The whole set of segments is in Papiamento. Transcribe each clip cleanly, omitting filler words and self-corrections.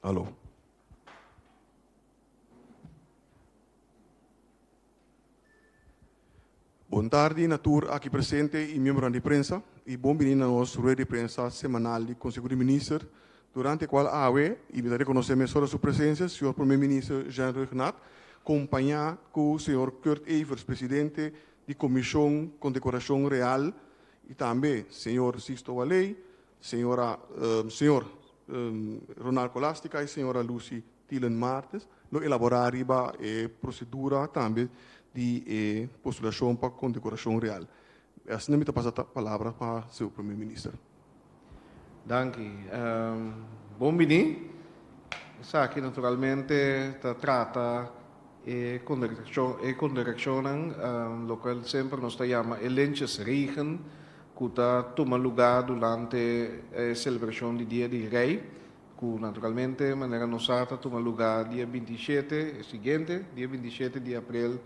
Alo. Bon tardi na tur aki presente y miembronan di prensa y bon bini na nos rueda di prensa semanal di Conseho di Minister, durante cual awe y mi ta reconoce mesora su presencia señor Primer Minister Jean Rugnath compaña cu señor Kurt Evers, presidente di Comision Condecoracion Real y tambe señor Sixto Waley, señora señor Ronald Colastica y señora Lucy Tilen Martes lo elaborá riba e prosedura tambe di e postulashon pa kondekorashon real. Asina mi ta pasa palabra pa señor Primer Minister. Danki. Bon bini. Esaki naturalmente ta trata e e konderekshonnan, lokual semper nos ta yama e lintjesregen, ku ta tuma lugá durante e selebrashon di Dia di Rei. Ku naturalmente manera nos sa ta tuma lugá dia 27, e siguiente, dia 27 di aprel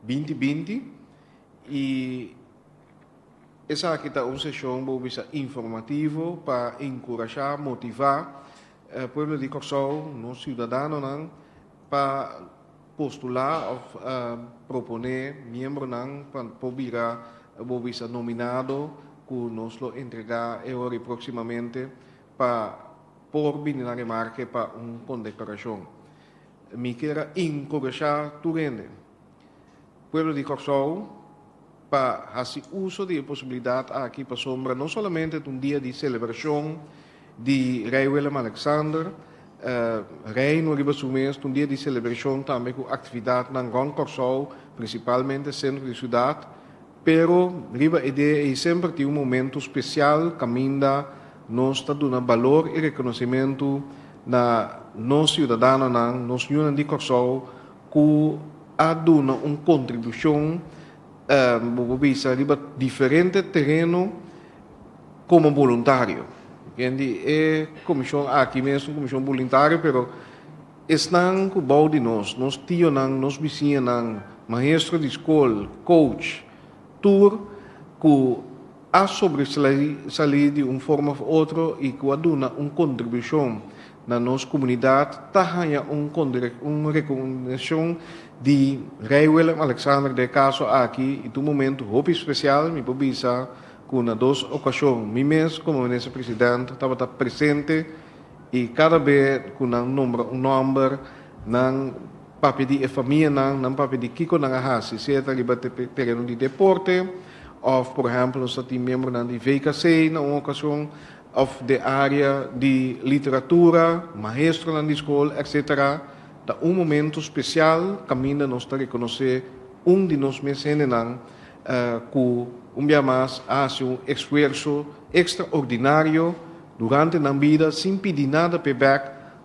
2020, i esaki ta un seshon bo bisa informativo pa enkurashá, motivá pueblo di Kòrsou, nos siudadanonan pa postulá òf proponé miembronan pa por bira bo bisa nominado ku nos lo entregá e ora próksimamente pa por bini na remarke pa un kondekorashon. Mi kier a enkurashá tur hende, pueblo di Kòrsou, pa hasi uso di e posibilidat aki pasobra no solamente ta un dia di selebrashon di Rei Willem Alexander, Reino riba su mes, ta un dia di selebrashon tambe ku aktividatnan rònt Kòrsou, prinsipalmente sentro di siudat. Pero riba e dia ei semper tin un momento spesial kaminda nos ta duna balor i rekonosimentu na nos siudadanonan, nos yunan di Kòrsou ku a duna un kontribushon, bo por bisa, riba diferente tereno komo boluntario. Kendi e komishon aki mes un komishon boluntario pero Esnan ku bou di nos, nos tionan, nos bisiñanan, maestro di skol, coach, tur ku a sobresalí di un forma òf otro i ku a duna un kontribushon na nos komunidat ta haña un un rekognishon di Rei Willem Alexander den e kaso aki i ta un momentu hopi spesial. Mi por bisa ku na dos okashon mi mes komo minister president tabata presente. I kada be ku nan nombra un nòmber, nan papia di e famianan, nan papia di kiko nan a hasi, sea ta riba tereno di deporte, òf por ehèmpel nos ta tin miembronan di VKC na un okashon, òf den área di literatura, maestronan di skol, etsetera. Ta un momento spesial kaminda nos ta rekonosé un di nos mes hendenan ku un bia mas a hasi un esfuerso ekstraordinario Durante nan bida sin pidi nada p'e bek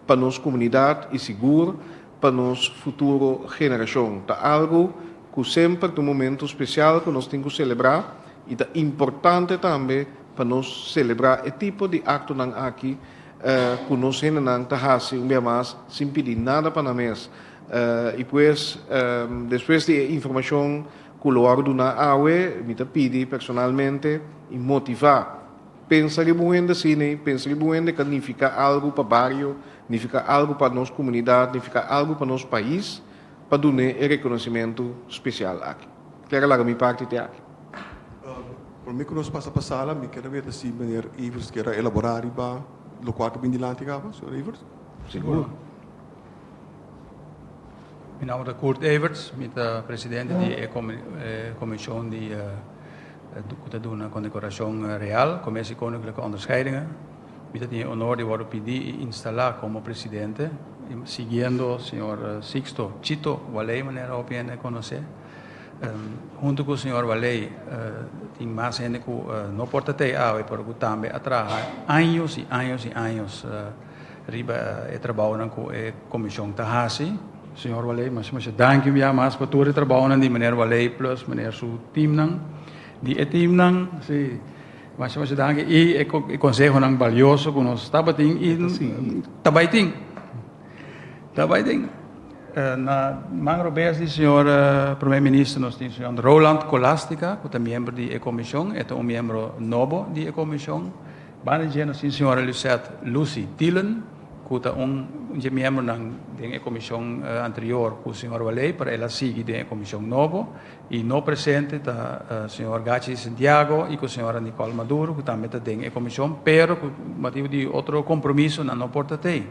pa nos comunidad y sigur pa nos futuro generacion. Ta algo cu semper ta un momento special cu nos tin cu celebra y ta importante tambe pa nos celebra e tipo di actonan aki cu nos hendenan ta haci un bia mas sin pidi nada pa nan mes. Y pues despues di e informacion cu lo worde duna awe mi ta pidi personalmente y motiva Pensa riba un hende asina ei, pensa riba un hende ka nifiká algu pa bario, nifiká algu pa nos komunidat, nifiká algu pa nos pais, pa dun'é e rekonosimentu spesial aki. Kier a laga mi parti te aki. Promé ku nos pasa pa sala, mi kier a weta si meneer Evers kier a elaborá riba lokual ku bin dilanti kaba, señor Evers? Sigur. Mi nòmber ta Kurt Everts, mi ta presidente di e komishon di ku ta duna kondekorashon real, Commissie Koninklijke Onderscheidingen. Mi ta tin e honor di wòrdu pidí i instalá komo presidente, siguiendo señor Sixto Chito Waley, manera hopi hende konosé. Huntu ku señor Waley tin mas hende ku no por ta tei awe, pero ku tambe a traha años i años i años riba e trabounan ku e komishon ta hasi. Señor Waley, masha masha danki un bia mas pa tur e trabounan di meneer Waley plus meneer su teamnan. Di e teamnan, si, masha masha danki i e konsehonan balioso ku nos tabatin i ta bai tin. Ta bai tin. Na man robes di señor Prome Minister nos tin señor Roland Colastica ku ta miembro di e komishon. E ta un miembro nobo di e komishon. Banda dje nos tin señora Lucette Lucy Thielen. ku ta un dje miembronan den e komishon anterior ku señor Waley, pero el a sigui den e komishon nobo. I no presente ta señor Gachi di Santiago i ku señora Nicole Maduro ku tambe ta den e komishon, pero ku motibu di otro kompromiso nan no por ta tei.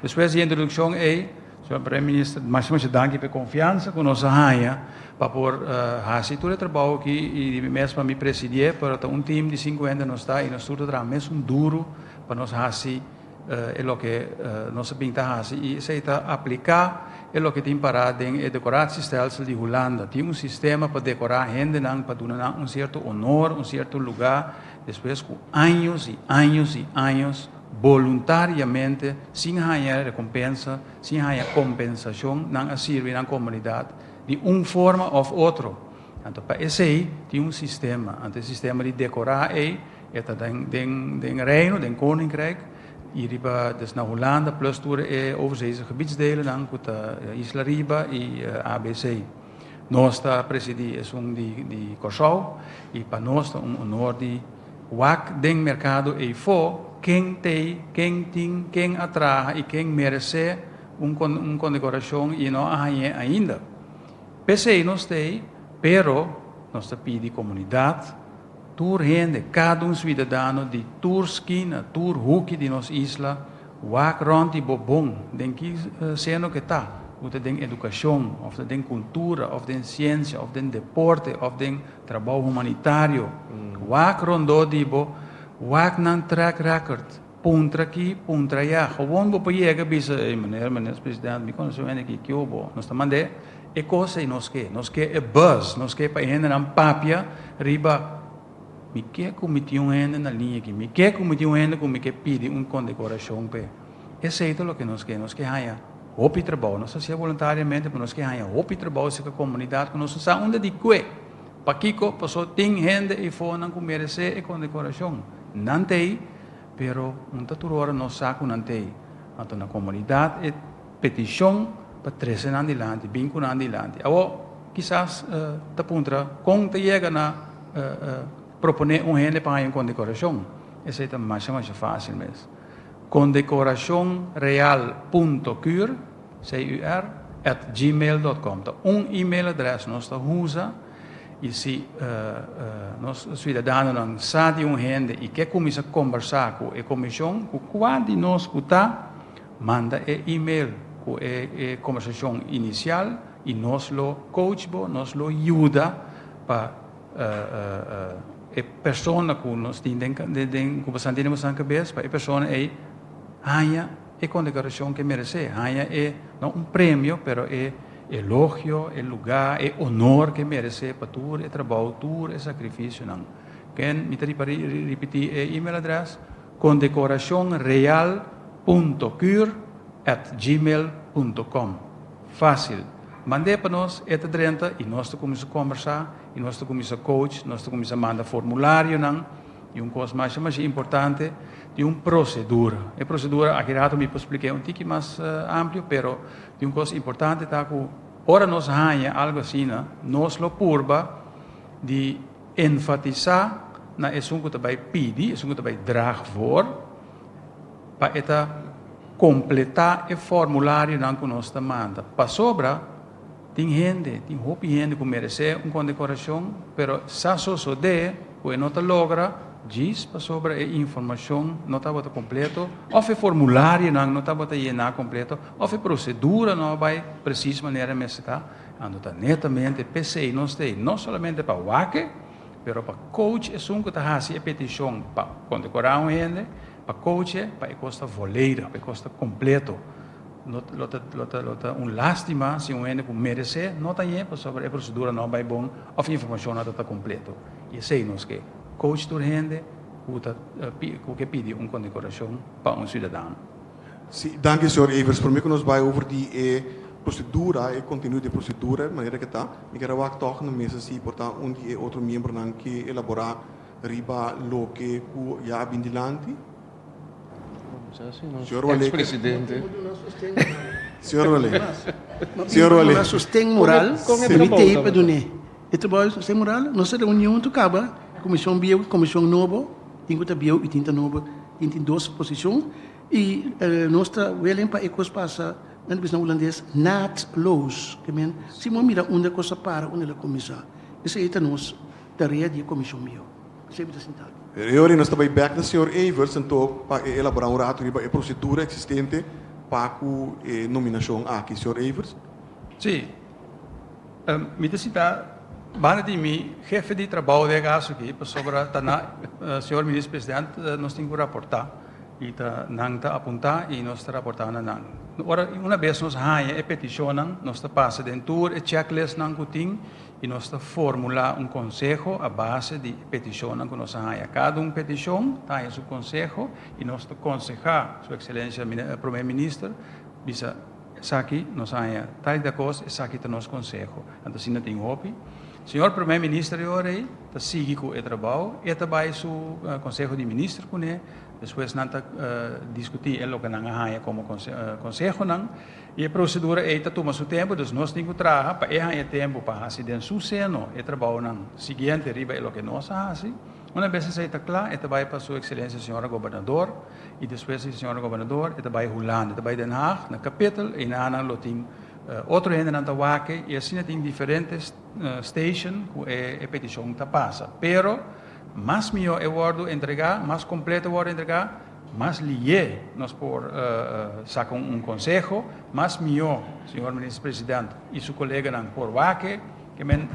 Despues di e introdukshon ei, señor Primer Minister, masha masha danki pa e konfiansa ku nos a haña pa por hasi tur e trabou aki i di mi mes pa mi presidié, pero ta un team di sinku hende nos ta i nos tur ta traha mesun duru pa nos hasi e loke nos a bin ta hasi i esei ta apliká e loke tin pará den e dekoratiestelsel di Hulanda. Tin un sistema pa dekorá hendenan pa duna nan un sierto honor, un sierto lugá despues ku años i años i años boluntariamente sin haña rekompensa, sin haña kompensashon nan a sirbi nan komunidat di un forma òf otro. Anto pa esei tin un sistema, anto e sistema di dekorá ei E ta den den den Reino, den Koninkrijk, i riba des na Hulanda plus tur e overzeese gebiedsdelennan ku ta Isla Riba i ABC. Nos ta presidí esun di di Kòrsou i pa nos ta un honor di wak den merkado eifó ken t'ei, ken tin, ken a traha i ken meresé un un kondekorashon i no a hañ'é ainda. P'esei nos t'ei, pero nos ta pidi komunidat, Tur hende, kada un suidadano di tur skina, tur huki di nos isla, wak rònt di bo bon, den ki seno ke ta, ku ta den edukashon, òf ta den kultura, òf den siensia, òf den deporte, òf den trabou humanitario, wak rondó di bo, wak nan track record, puntra aki, puntra ayá, gewon bo por yega bisa, ey meneer, meneer president, mi konosé un hende aki, kio bo? Nos ta mand'é. E kos ei nos ke. Nos ke e buzz. Nos ke pa e hendenan papia riba, Mi ke ku mi tin un hende na liña aki. Mi ke ku mi tin un hende ku mi ke pidi un kondekorashon p'e. Esei ta loke nos ke. Nos ke haña hopi trabou. Nos ta hasié boluntariamente, pero nos ke haña hopi trabou serka komunidat ku nos no sa unda di kue. Pakiko? Pasobra tin hende eifonan ku meresé e kondekorashon. Nan t'ei, pero un ta tur ora nos sa ku nan t'ei. Anto na komunidat e. Petishon pa trese nan dilanti, bin ku nan dilanti. Awor, kisas ta puntra kon ta yega na proponé un hende pa haña un kondekorashon. Esei ta masha masha fásil mes. Kondekorashonreal punto cur, C-U-R, at gmail dot com ta un email adrès nos ta usa i si nos suidadanonan sa di un hende i ke kuminsá kombersá ku e komishon ku kua di nos ku ta, Manda e email ku e e kombersashon inisial i nos lo coach bo, nos lo yuda pa e persona ku nos tin den den ku boso tin den boso kabes pa e persona ei haña e kondekorashon ku e meresé, haña e no un premio pero e elogio, e lugá, e honor ku e meresé pa tur e trabou, tur e sakrifisionan. Ken mi ta ripití e email adrès? Condecoracionreal.cur at gmail punto com Fácil. Mand'é pa nos, e ta drenta i nos ta kuminsá kombersá i nos ta kuminsá coach, nos ta kuminsá manda formularionan i un kos masha masha importante tin un prosedura. E prosedura aki rato mi por splik'é un tiki mas amplio pero tin un kos importante ta ku ora nos haña algo asina nos lo purba di Enfatisá na esun ku ta bai pidi, esun ku ta bai draag voor, pa e ta kompletá e formularionan ku nos ta manda. Pasobra tin hende, tin hopi hende ku meresé un kondekorashon, pero sa sosodé ku e no ta logra djis pasobra e informashon no tabata kompleto, òf e formularionan no tabata yená kompleto, òf e prosedura no a bai presis manera mester ta. Anto ta netamente p'esei nos ta ei, no solamente pa wak-e, pero pa coach esun ku ta hasi e petishon pa kondekorá un hende, pa coach-e pa e kos ta volledig, pa e kos ta kompleto. Lo lo ta lo ta lo ta un lástima si un hende ku meresé no ta ñe pasobra e prosedura no a bai bon òf e informashon no ta ta kompleto. I esei nos ke, coach tur hende ku ta ku ke pidi un kondekorashon pa un siudadano. Sí, danki señor Evers. Prome ku nos bai over di e prosedura, e kontenido di e prosedura, manera ke ta, mi kier a wak tòg na mesa si por ta un di e otro miembronan ke elaborá riba loke ku ya a bin dilanti. Señor Wale. Ex-presidente. Señor Wale. Señor Wale. Duna sosten moral, mi t'ei pa dun'é. E trabou di sosten moral, nos a reuni huntu kaba, komishon bieu, komishon nobo, tin ku ta bieu i tin ta nobo, tin tin dos posishon. I nos ta willing pa e kos pasa, nan ta bisa na hulandes, naadloos. Ke men, si bo mira unda e kos a para, unda el a kuminsá. Esei ta nos tarea di e komishon bieu. Esei mi ta sinta. E ora nos ta bai bek na señor Everts anto pa e elaborá un rato riba e prosedura eksistente pa ku e nominashon aki. Señor Everts. Sí. Mi ta sinta banda di mi hefe di trabou den e kaso aki pasobra ta na señor Minister President nos tin ku raportá i ta nan ta apuntá i nos ta raportá na nan. Ora una bes nos haña e petishonnan nos ta pasa den tur e checklistnan ku tin i nos ta formulá un konseho a base di e petishonnan ku nos a haña. Kada un petishon ta haña su konseho i nos ta konsehá su Ekselensia Prome Minister bisa esaki nos a haña tal i tal kos, esaki ta nos konseho. Anto asina tin hopi. Señor Prome Minister e ora ei ta sigui ku e trabou, e ta bai su konseho di minister kuné, despues nan ta diskutí e loke nan a haña komo konsehonan. I e prosedura ei ta tuma su tempu, dus nos tin ku traha pa e haña tempu pa hasi den su seno e trabounan siguiente riba e loke nos a hasi. Una bes esei ta kla, e ta bai pa su ekselensia señora gobernador i despues di señora gobernador e ta bai Hulanda, e ta bai Den Haag na kapitel, einanan lo tin otro hendenan ta wak i asina tin diferente station ku e petishon ta pasa. Pero mas mihó e wòrdu entregá, mas kompleto e wòrdu entregá, Mas lié nos por saca un conseho, mas mihó señor Minister President y su coleganan por wak ke men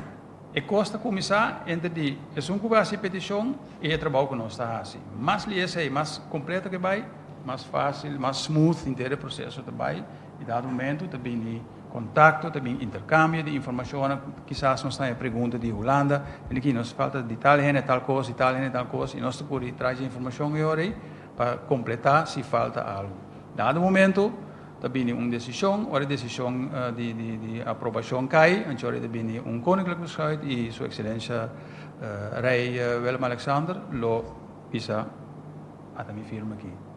e cos ta cuminsa entre di esun cu bay haci peticion y e trabao cu nos ta haci. Mas lié esey, mas completo ke bay, mas facil, mas smooth henter e proceso ta bay y dado momento ta bini contacto, ta bini intercambio di informacionnan, kisas nos ta haña pregunta di Hulanda, en aki nos falta di tal hende tal cos, di tal hende tal cos, y nos ta por trae dje informacion e ora ei pa completa si falta algo. Dado momento ta bini un decision, ora e decision di di di aprobacion cay, anto ora ta bini un Koninklijk Besluit y Su Excelencia Rey Willem Alexander lo bisa ata mi firma aki.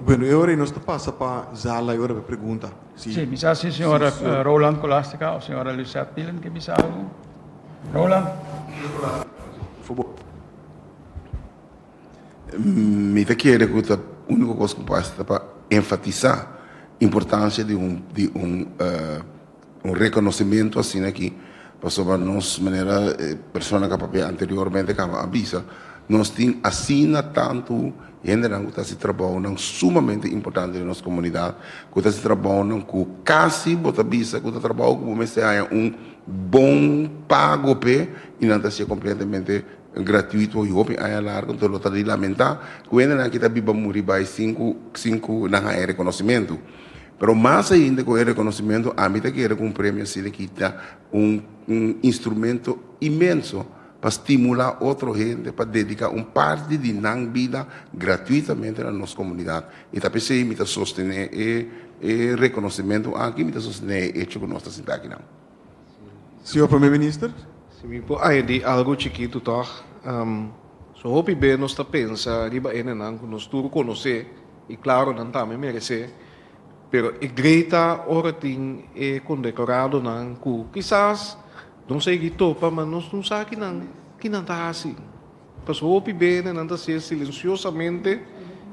Bueno, e ora ei nos ta pasa pa Zala e ora pa pregunta. Si. Sí, mi sa si señora Roland Colastica of señora Lucette Thielen ke bisa algo. Roland. Por fabor. Mi ta kere ku ta úniko kos ku por hasi ta pa enfatisá importansia di un di un un rekonosementu asina aki, pasobra nos manera e persona ku a papia anteriormente kaba a bisa, nos tin asina tantu hendenan ku ta hasi trabounan sumamente importante den nos komunidat, ku ta hasi trabounan ku kasi bo ta bisa ku ta trabou ku bo mester haña un bon pago p'e i nan ta hasié kompletamente gratuito i hopi aña largu, enton lo ta di lamentá ku hendenan aki ta biba muri bai sin ku sin ku nan haña e rekonosimentu. Pero mas ainda ku e rekonosementu, ami ta kere ku un premio asina ki ta un un instrumento inmenso pa stimulá otro hende pa dediká un parti di nan bida gratuitamente na nos komunidat. I ta p'esei mi ta sostené e e rekonosementu aki, mi ta sostené e echo ku nos ta sinta akinan. Señor Prome Minister. Si mi por añadí algu chikitu tòg, so hopi be nos ta pensa riba hendenan ku nos tur konosé I klaro nan tambe meresé, pero e grei ta ora tin e kondekoradonan ku kisas nos a yegi topa ma nos no sa kinan kinan ta hasi. Pasobra hopi bene nan ta hasié silensiosamente,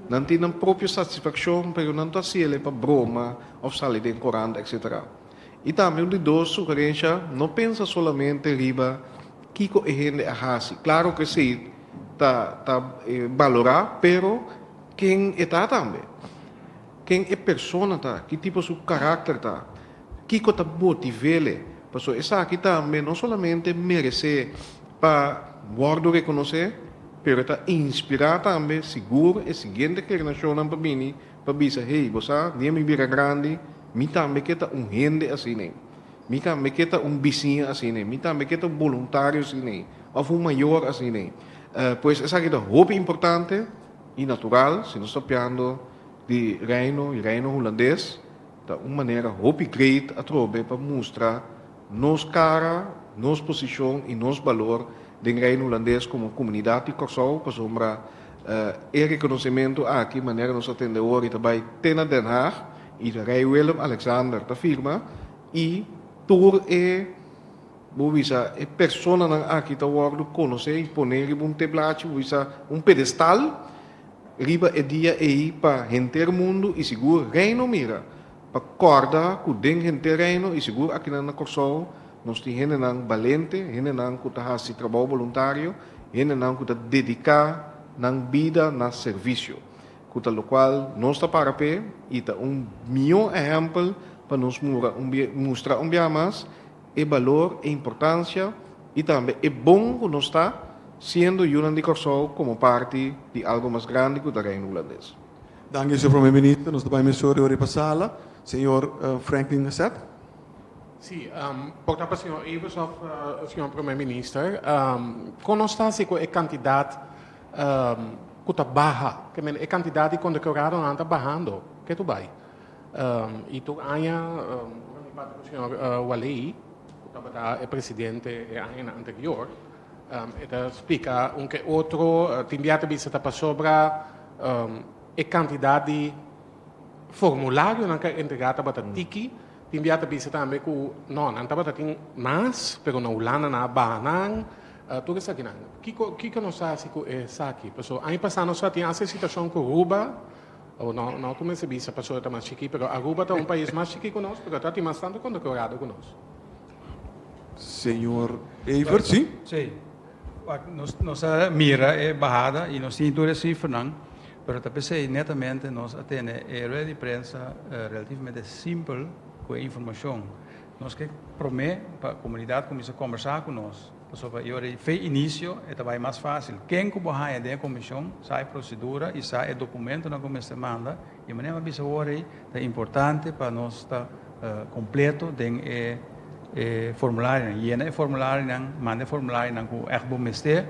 nan tin nan propio satisfakshon pero nan ta hasiel pa broma òf sali den korant etsetera. I tambe un di dos sugerensha, no pensa solamente riba kiko e hende a hasi, klaro ku esei ta ta balorá pero Ken e ta tambe? Ken e persona ta? Ki tipo su karakter ta? Kiko ta motiv'ele? Pasobra esaki tambe no solamente meresé pa wòrdu rekonosé, pero e ta inspirá tambe sigur e siguiente generacionnan pa bini pa bisa, Hey, bo sa, dia mi bira grandi, mi tambe ke ta un hende asina. Mi tambe ke ta un bisiña asina. Mi tambe ke ta un boluntario asina òf un mayor asina. Pues esaki ta hopi importante. I natural, si nos ta piando di Reino i Reino Hulandes, ta un manera hopi great atrobe pa mustra nos kara, nos posishon i nos balor den Reino Hulandes komo komunidat di Kòrsou, pasobra e rekonosementu aki, manera nos a tende awor, i ta bai te na Den Haag i Rei Willem Alexander ta firma i tur e Bo bisa e personanan aki ta wòrdu konosé i poné riba un teblachi, bo bisa un pedestal. riba e dia ei pa henter mundu i sigur Reino mira, pa kòrda ku den henter Reino i sigur akinan na Kòrsou nos tin hendenan balente, hendenan ku ta hasi trabou boluntario, hendenan ku ta dediká nan bida na servisio, ku ta lokual nos ta para p'e i ta un mihó ehèmpel pa nos mura un mustra un biaha mas e balor, e importansia i tambe e bon ku nos ta siendo yunan di Kòrsou komo parti di algu mas grandi ku ta Reino Hulandes. Danki señor Prome Minister. Nos ta bai mesora ora pa sala. Señor Franklin Haseth. Sí, por ta pa señor Evers of señor Prome Minister, kon nos ta hasi ku e kantidat ku ta baha? Ke men e kantidat di kondekoradonan ta bahando ketu bai. I tur aña ora mi papia ku señor Waley, ku tabata e presidente e añanan anterior, e ta splika un ke otro, tin bia ta bisa ta pasobra e kantidat di formularionan ku a entregá tabata tiki, tin bia ta bisa tambe ku no, nan tabata tin mas, pero na Hulanda nan a baha nan, tur esakinan. Kiko kiko nos ta hasi ku esaki? Pasobra aña pasá nos tabatin hasta e situashon ku Aruba, o no no ku mester bisa pasobra ta mas chikí, pero Aruba ta un pais mas chikí ku nos, pero ta tin mas tantu kondekorado ku nos. Señor Evert, sí? Sí. Wak, nos nos a mira e bahada i nos tin tur e sifranan, pero ta p'esei netamente nos a tene e rueda di prensa relativamente simpel ku e informashon. Nos ke promé pa komunidat kuminsá kombersá ku nos, pasobra e ora ei fe inisio e ta bai mas fásil. Ken ku bo haña den e komishon sa e prosedura i sa e dokumentonan ku mester manda i manera mi a bisa awor ei ta importante pa nos ta kompleto den e e formularionan. Yena e formularionan, manda e formularionan ku ègt bo mester.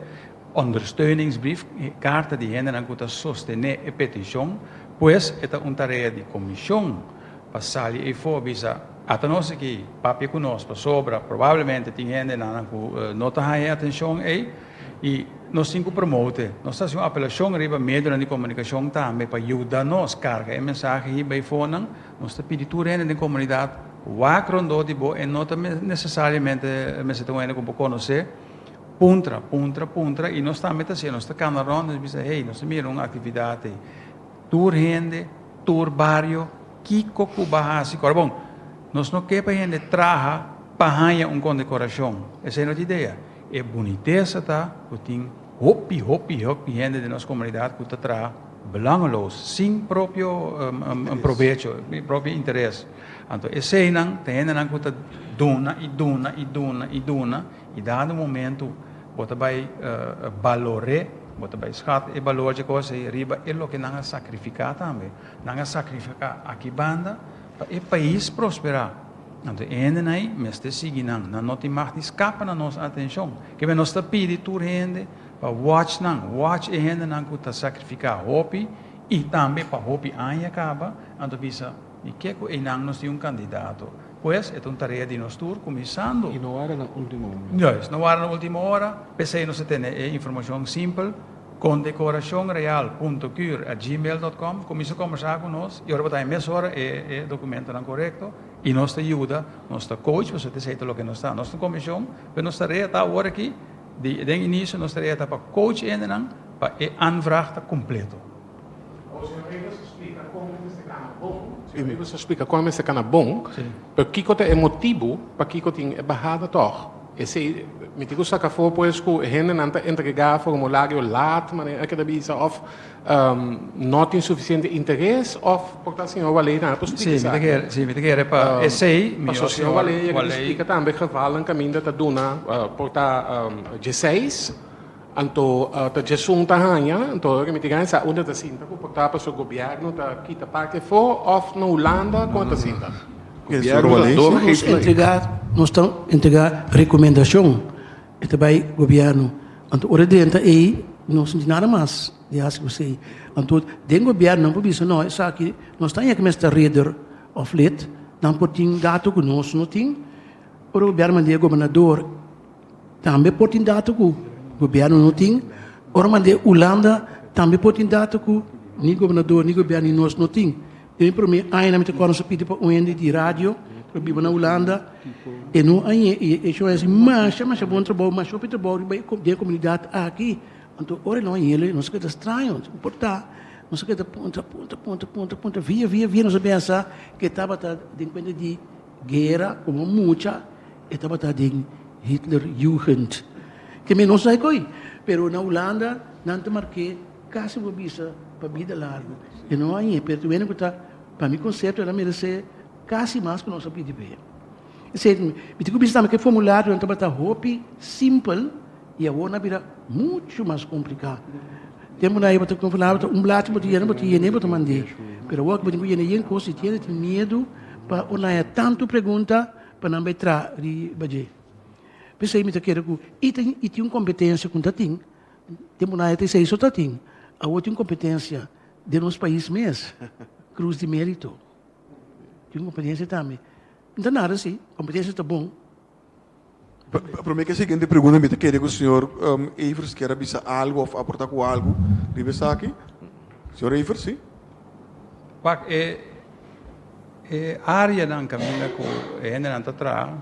Ondersteuningsbrief, e karta di hendenan ku ta sostené e petishon. Pues e ta un tarea di komishon pa sali eifó bisa ata nos aki papia ku nos pasobra probablemente tin hendenan ku no ta haña e atenshon ei i nos tin ku promote. Nos ta hasi un apelashon riba medionan di komunikashon tambe pa yuda nos karga e mensahe hiba eifonan. Nos ta pidi tur hende den komunidat wak rondó di bo e no ta nesesariamente mester ta un hende ku bo konosé. Puntra, puntra, puntra i nos tambe ta hasié. Nos ta kana rònt nos bisa hey nos ta mira un aktividat ei. Tur hende, tur bario, kiko ku bo a hasi? Kòrda bon, nos no ke pa hende traha pa haña un kondekorashon. Esei no ta idea. E bunitesa ta ku tin hopi, hopi, hopi hende den nos komunidat ku ta traha belangeloos, sin propio probecho, propio interes. Anto eseinan ta hendenan ku ta duna i duna i duna i duna i dado momento bo ta bai balor'é, bo ta bai schat e balor dje kos ei riba e loke nan a sakrifiká tambe. Nan a sakrifiká aki banda pa e pais prosperá. Anto e hendenan ei mester sigui nan. Nan no tin mag di skapa na nos atenshon. Kebe nos ta pidi tur hende pa watch nan, watch e hendenan ku ta sakrifiká hopi i tambe pa hopi aña kaba, anto bisa mi ke ku einan nos tin un kandidato. Pues e ta un tarea di nos tur kuminsando. I no wara na ultimo ora. Juist, no wara na ultimo ora. P'esei nos ta tene e informashon simpel, condecoracionreal.cur@gmail.com. Kuminsa kombersá ku nos i ora bo ta haña mesora e e dokumentonan korekto i nos ta yuda, nos ta coach pasobra ta esei ta loke nos ta. Nos ta un komishon, pero nos tarea ta awor aki, di den inisio nos tarea ta pa coach hendenan pa e aanvraag ta kompleto. O señor Evers a splika kon e mester kana bon. Señor Evers a splika kon e mester kana bon, pero kiko ta e motibu pakiko tin e bahada tòg? Esei mi tin ku saka afó pues ku e hendenan ta entregá formulario laat, manera ke ta bisa, òf no tin sufisiente interes òf por ta señor Waley tambe por splika esaki. Sí, mi ta kere pa esei mi Pasobra señor Waley yega di splika tambe gevalnan kaminda ta duna por ta dieseis. Anto ta djesun ta haña, anto ora mi tin gana sa unda ta sinta ku por ta pasobra gobièrnu ta kita parti afó òf na Hulanda kon ta sinta? Gobièrnu ta Nos entrega nos ta entrega rekomendashon e ta bai gobièrnu anto ora drenta ei nos no tin nada mas di hasi ku esei anto den gobièrnu nan por bisa no esaki nos ta haña ku mester reder òf lid nan por tin dato ku nos no tin ora gobièrnu manda e gobernador. Tambe por tin dato ku gobièrnu no tin. Ora mand'é Hulanda tambe por tin dato ku ni gobernador ni gobièrnu ni nos no tin. Den mi promé añanan mi ta kòrda nos a pidi pa un hende di radio ku a biba na Hulanda. E no a ñe i e shon a hasi masha masha bon trabou, masha hopi trabou riba den e komunidat aki. Anto ora e no a ñele nos a keda straño. Por ta. Nos a keda puntra, puntra, puntra, puntra, puntra, via, via, via nos a pensa ku e tabata den kuenta di guera komo mucha e tabata den Hitlerjugend. Ke men nos sa koi, pero na Hulanda nan ta mark'é kasi bo bisa pa bida largu. E no a hañ'é, pero tin hende ku ta, pa mi konsepto el a meresé kasi mas ku nos a pidi p'e. Esei, mi tin ku bisa tambe ku e formularionan tabata hopi simpel. I awor nan a bira muchu mas kompliká. Tempu nan bo ta konfirmá bo ta un blachi bo ta yena bo ta yena bo ta mand'é. Pero awor bo tin ku yena yen kos i tiene tin miedu pa ora nan haya tantu pregunta pa nan bai traha riba dje. P'esei mi ta kere ku i tin i tin un kompetensia ku ta tin, tempu nan haya ta esei so ta tin. Awor tin un kompetensia den nos pais mes, Krus di Merito. Tin un kompetensia tambe. No ta nada si, kompetensia ta bon. Prome ke siguiente pregunta mi ta kere ku señor Evers kier a bisa algu of aporta ku algu riba esaki. Señor Evers, si. Wak, e e areanan kaminda ku e hendenan ta traha,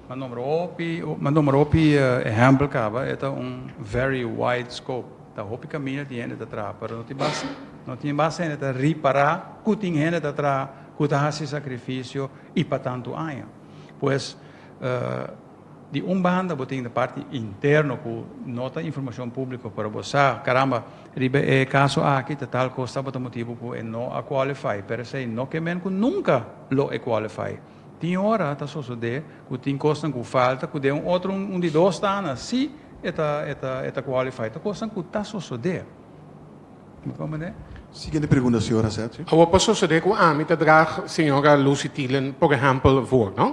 m'a nombra hopi, m'a nombra hopi ehèmpel kaba, e ta un very wide scope. Ta hopi kaminda tin hende ta traha, pero no tin base, no tin base hende ta ripará ku tin hende ta traha ku ta hasi sakrifisio i pa tantu aña. Pues, Di un banda bo tin e parti interno ku no ta informashon públiko, pero bo sa, karamba, riba e kaso aki ta tal kos tabata motibu ku e no a kualify, pero esei no ke men ku nunka lo e kualify. Tin ora ta sosodé ku tin kosnan ku falta ku den un otro un di dos tana sí e ta e ta e ta kualify. Ta kosnan ku ta sosodé. Bo comprende? Siguiente pregunta, señor Haseth. Awor por sosodé ku ami ta draag señora Lucy Thielen, por ehèmpel, voor, no?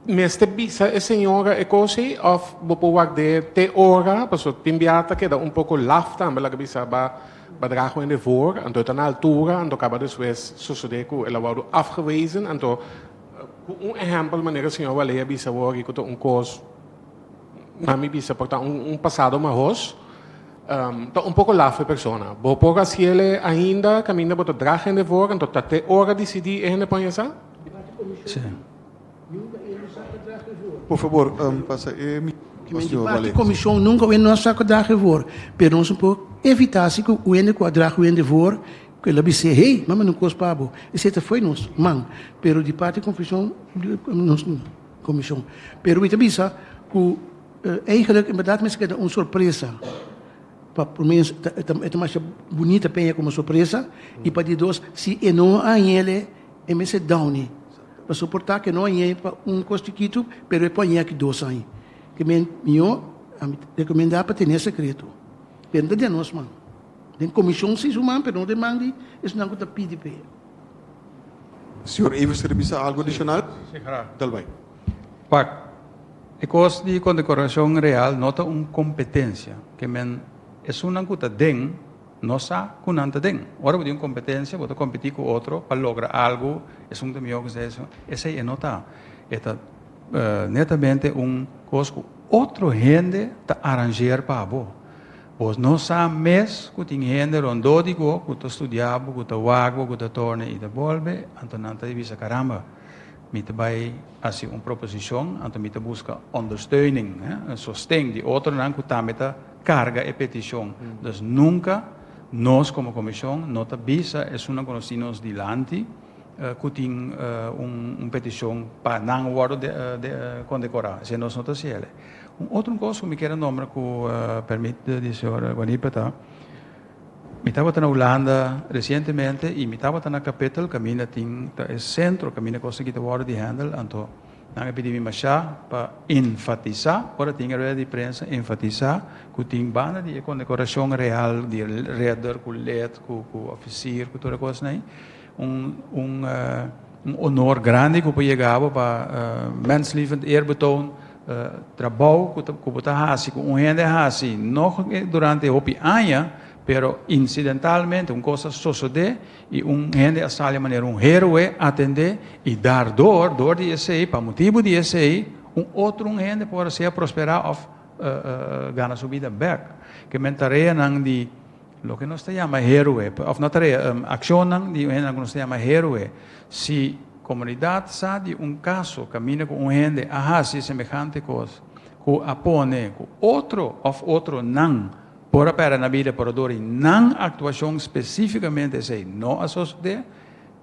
Mester bisa e señora e kos ei òf bo por ward'é te ora? Pasobra tin bia ta keda un poko laf tambe laga bisa ba ba draag un hende voor, anto e ta na altura, anto kaba despues sosodé ku el a wòrdu afgewezen. Anto ku un ehèmpel manera señor Wallé a bisa awor ku ta un kos. Na mi bisa por ta un pasado mahos, ta un poco laf e persona. Bo por haciele ainda caminda bo ta draag hende voor, anto ta te ora dicidi e hende pon esa? Sí. Por favor, pasa e micro pa señor Di Valencia. Comision nunca hende no a saca draag voor, pero nos no por evita si cu hende cu a draag hende voor, cu el a bis'é, hey, mama no cos pa bo. Esey ta fo'i nos man, pero di parti comision nos no. Comision. Pero mi ta bisa cu eigenlijk en berdad mester keda un sorpresa. Pa prome e ta masha bunita peña como sorpresa y pa di dos si e no a hañele e mester downy. Pa soporta cu e no hañe pa un cos chikito pero e por hañe aki dos aña. Ke men mihor ami ta recomenda pa tene secreto. Pero no ta den nos man. Den comision si su man pero no den man di esnan cu ta pidi p'e. Señor Evers quier bisa algo adicional? Sí, graag. Dal bai. Wak, e kos di kondekorashon real no ta un kompetensia. Ke men esunnan ku ta den no sa ku nan ta den. Ora bo tin un kompetensia bo ta kompetí ku otro pa logra algu, esun ta mihó ku esei, esei e no ta. E ta netamente un kos ku otro hende ta arangeer pa bo. Bo no sa mes ku tin hende rondó di bo ku ta studiá bo, ku ta wak bo, ku ta torna i ta bolbe, anto nan ta bisa, Karamba, mi ta bai hasi un proposishon, anto mi ta buska ondersteuning, un sosten di otronan ku tambe ta karga e petishon. Dus nunka nos komo komishon no ta bisa esunnan ku nos tin nos dilanti ku tin un petishon pa nan wòrdu kondekorá. Esei nos no ta hasi el. Un otro kos ku mi kier a nombra ku permit di señor Guanipa ta, mi tabata na Hulanda resientemente i mi tabata na Kapittel kaminda tin ta e sentro kaminda kos aki ta wòrdu di handle, anto nan a pidi mi mashá pa enfatisá ora tin e rueda di prensa enfatisá ku tin banda di e kondekorashon real di ridder ku lid ku ku ofisier ku tur e kosnan ei un un un honor grandi ku por yega bo pa menslievend eerbetoon. Trabou ku ku bo ta hasi, ku un hende a hasi, no durante hopi aña, pero incidentalmente un kos a sosodé i un hende a sali manera un héroe atendé i daardoor, dor di esei, pa motibu di esei, un otro un hende por a sea prosperá òf gana su bida bèk. Ke men tareanan di loke nos ta yama héroe, òf no tarea, akshonnan di un hendenan ku nos ta yama héroe, si komunidat sa di un kaso kaminda ku un hende a hasi semehante kos ku a pone ku otro òf otronan Por a pèrdè nan bida pero dor di nan aktuashon spesífikamente esei no a sosodé,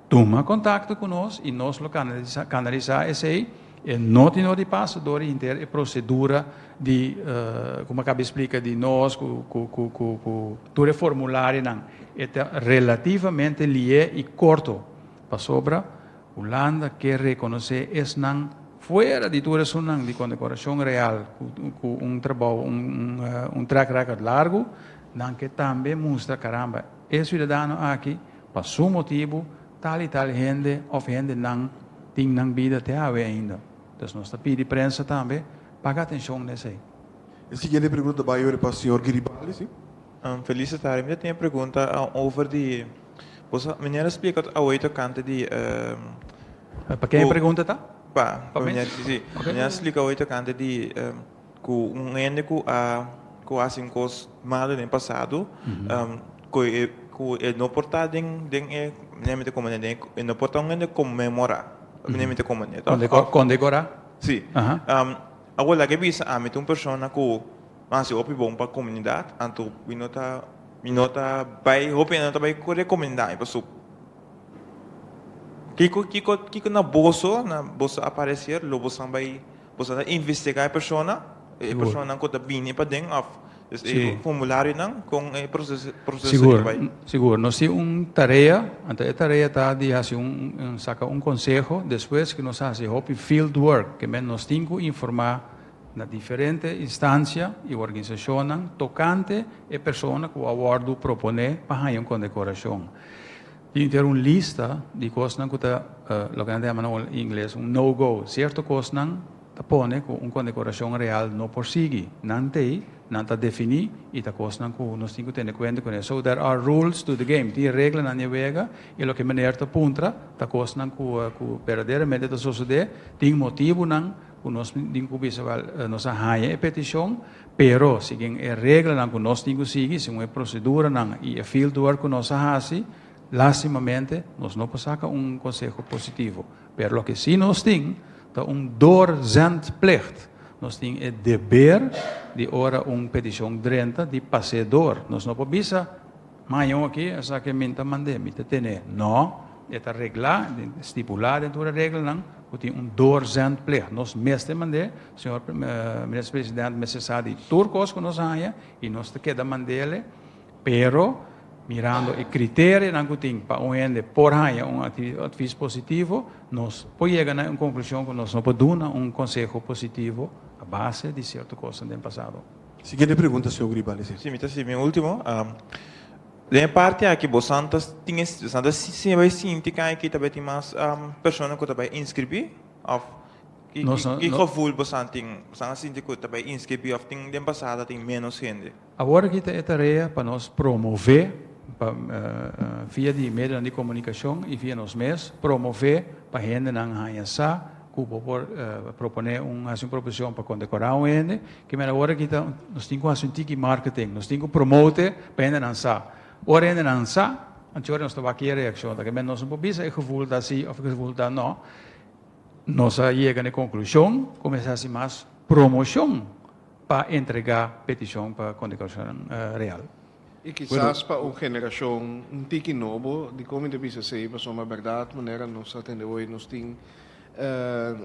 tuma kontakto ku nos i nos lo kanalisá esei. E no tin nodi pasa dor di henter e prosedura di, komo a kaba di splika, di nos ku ku tur e formularionan. E ta relativamente lié i korto pasobra Hulanda ke rekonosé esnan fuera di tur esunnan di kondekorashon real ku un trabou, un track record largu, nan ke tambe mustra karamba e siudadano aki pa su motibu tal i tal hende òf hendenan tin nan bida te awe ainda. Dus nos ta pidi prensa tambe paga atenshon na esei. E siguiente pregunta ta bai ora pa señor Giribaldi, si. Feliz tarde. Mi ta tin e pregunta over di Boso meneer a splika awor tokante di Pa ken e pregunta ta? Pa pa meneer si si. Meneer a splika awor tokante di ku un hende ku a ku a hasi un kos malu den pasado ku e ku e no por ta den den e meneer mi ta komprende den e no por ta un hende konmemorá meneer mi ta komprende toh? Kondekorá. Si. Awor laga e bisa ami ta un persona ku a hasi hopi bon pa komunidat anto mi no ta Mi no ta bai, hopi hende no ta bai ku rekomendá mi pasobra kiko kiko kiko na boso na boso apareser lo boso bai boso ta investigá e persona e personanan ku ta bini paden òf e formularionan kon e proseso proseso ta bai. Sigur nos tin un tarea anto e tarea ta di hasi un saka un konseho despues ku nos hasi hopi field work ke men nos tin ku informá na diferente instansia i organisashonnan tokante e persona ku a wòrdu proponé pa haña un kondekorashon. Tin ter un lista di kosnan ku ta loke nan ta yama na ingles un no go. Sierto kosnan ta pone ku un kondekorashon real no por sigui. Nan t'ei, nan ta definí i ta kosnan ku nos tin ku tene kuenta kuné. So there are rules to the game. Tin reglanan di e wega i loke meneer ta puntra ta kosnan ku ku berdaderamente ta sosodé. Tin motibunan ku nos tin ku bisa wèl nos a haña e petishon, pero segun e reglanan ku nos tin ku sigui, segun e proseduranan i e field work ku nos a hasi, lastimamente nos no por saka un konseho positivo. Pero loke si nos tin ta un doorzendplicht. Nos tin e deber di ora un petishon drenta di pas'é door. Nos no por bisa, Maña aki esaki mi ta mand'é, mi ta ten'é. No, e ta reglá, stipulá den tur e reglanan ku tin un doorzendplicht. Nos mester mand'é, señor minister president mester sa di tur kos ku nos haña i nos ta keda mand'é, pero mirando e kriterianan ku tin pa un hende por haña un advis positivo, nos por yega na un konklushon ku nos no por duna un konseho positivo a base di sierto kosnan den pasado. Siguiente pregunta, señor Gribales. Sí, mi ta haci mi ultimo. Den e parti aki bosan ta tin e bosan ta si bai sinti kan aki ta bai tin mas persona ku ta bai inscribí of ki ki gevoel bosan tin? Bosan a sinti ku ta bai inscribí of tin den pasado tin menos hende? Awor aki ta e tarea pa nos promové pa via di medionan di komunikashon i via nos mes promové pa hendenan haña sa ku bo por proponé un hasi un proposishon pa kondekorá un hende, ke mera ora ki ta nos tin ku hasi un tiki marketing, nos tin ku promote pa hendenan sa. Ora hendenan sa, anto ora nos ta wak e reakshon ta. Ke men nos no por bisa e gevoel ta si òf e gevoel ta nò. Nos a yega na e konklushon ku mester hasi mas promoshon pa entregá petishon pa kondekorashon real. I kisas pa un generashon un tiki nobo, dikon mi ta bisa esei? Pasobra bèrdat manera nos a tende hoy nos tin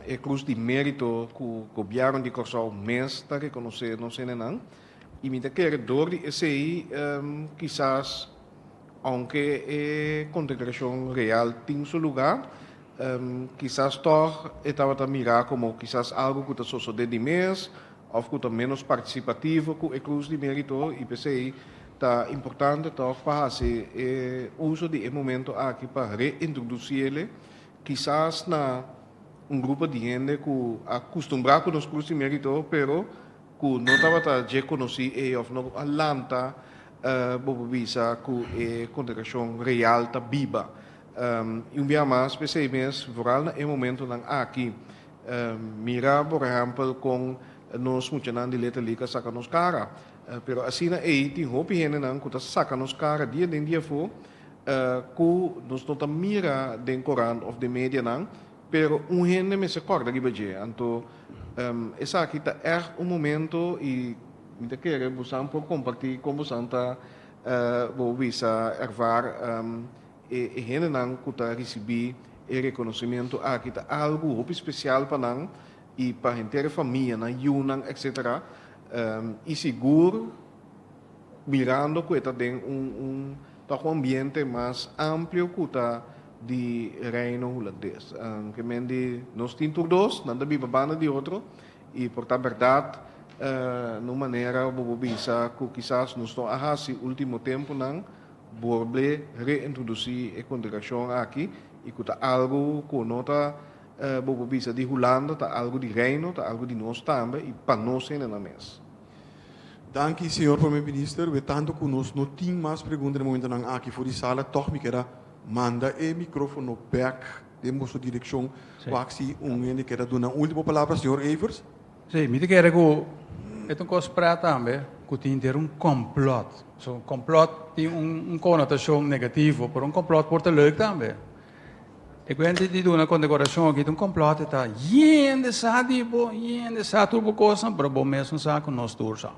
e krus di mérito ku gobièrnu di Kòrsou mes ta rekonosé nos hendenan i mi ta kere dor di esei kisas ounke e kondekorashon real tin su lugá kisas tòg e tabata mirá komo kisas algu ku ta sosodé di mes Of ku ta ménos partisipativo ku e Krus di Mérito i p'esei ta importante tòg pa hasi e uso di e momento aki pa reintrodusiele kisas na un grupo di hende ku a kustumbrá ku nos Krus di Mérito pero ku no tabata dje konosí ei òf no a lanta bo por bisa ku e kongregashon real ta biba. I un bia mas p'esei mes vooral na e momentonan aki Mira por ehèmpel kon nos muchanan di Little League a saka nos kara. Pero asina ei tin hopi hendenan ku ta saka nos kara dia den dia afó ku nos no ta mira den korant òf den medianan, pero un hende mester kòrda riba dje. Anto esaki ta ègt un momento i Mi ta kere boso por kompartí kon boso ta bo bisa ervaar e hendenan ku ta risibí e rekonosementu aki ta algu hopi spesial pa nan i pa henter famia, nan yunan, etc. I sigur mirando ku ta den un ambiente mas amplio ku ta di Reino Hulandes. Ke men di nos tin tur dos, nan ta biba banda di otro i por ta berdat na manera bo bisa ku kisas nos no a hasi último tempunan bolbe reintrodusí e kondekorashon aki i ku ta algu ku no ta bo bisa di Hulanda, ta algu di Reino, ta algu di nos tambe i pa nos na mes. Danki, señor Promé Minister. We tantu ku nos no tin mas pregunta na e momentunan aki for di sala, toch mi ke manda e mikrófono bèk den boso direkshon. Si un hende ke duna un último palabra, señor Evers. Si, mi ta kere ku e un kos pa tambe ku tin un complot. So, complot tin un konotashon negativo, pero un complot por ta leuk tambe. I kuando di un kondekorashon aki, un complot ta hende sa di bo, hende sa tur kos, pero bo mes sa ku nos tur sa.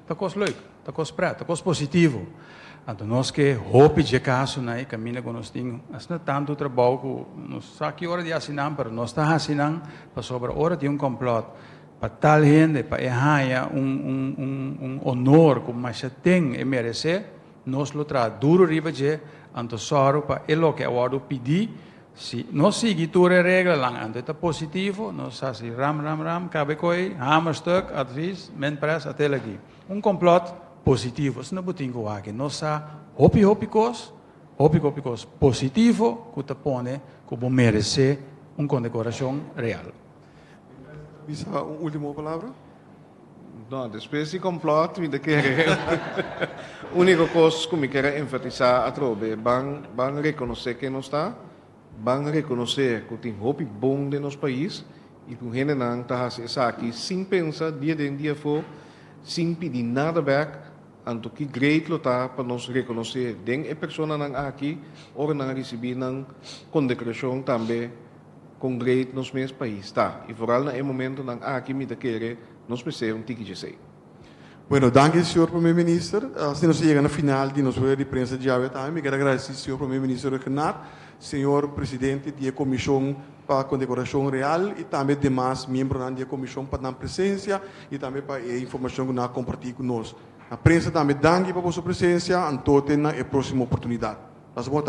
Ta kos leuk, ta kos pret, ta kos positivo. Anto nos ke hopi di kasonan, kaminda ku nos tin, asina tantu trabou ku nos sa ki ora di asina, pero nos ta asina, pasobra ora di un complot pa tal hende, pa e haña un honor ku mas tin e meresé, nos lo traha duru riba dje, anto sòru pa e loke a wòrdu pidí, si nos sigui tur e reglanan, anto ta positivo, nos hasi ram ram ram, kaba koi, hamerstuk, advies, men pres atel aki. Un complot positivo, asina bo tin ku aki, nos sa hopi hopi kos, hopi hopi kos positivo ku ta pone ku bo meresé un kondekorashon real. Bisa un último palabra? No, despues di complot, mi ta kere. Úniko kos ku mi ke enfatisá atrobe, ban ban rekonosé ku nos ta, ban rekonosé ku tin hopi bon den nos pais i ku hendenan ta hasi esaki sin pensa dia den dia afó, sin pidi nada bèk, anto ki great lo ta pa nos rekonosé den e personanan aki, ora nan risibí nan kondekorashon tambe kon great nos mes pais ta. I vooral na e momentonan aki mi ta kere nos mester un tiki djesei. Bueno, danki, señor Promé Minister. Asina nos a yega na final di nos rueda di prensa djawe tambe. Mi ke gradisí señor Promé Minister Rhuggenaath, señor Presidente di Komishon pa Kondekorashon Real i tambe demas miembronan di komishon pa nan presensia i tambe pa e informashon ku nan a kompartí ku nos. Na prensa tambe danki pa boso presensia, anto te na e próksimo oportunidat. Pasa bon.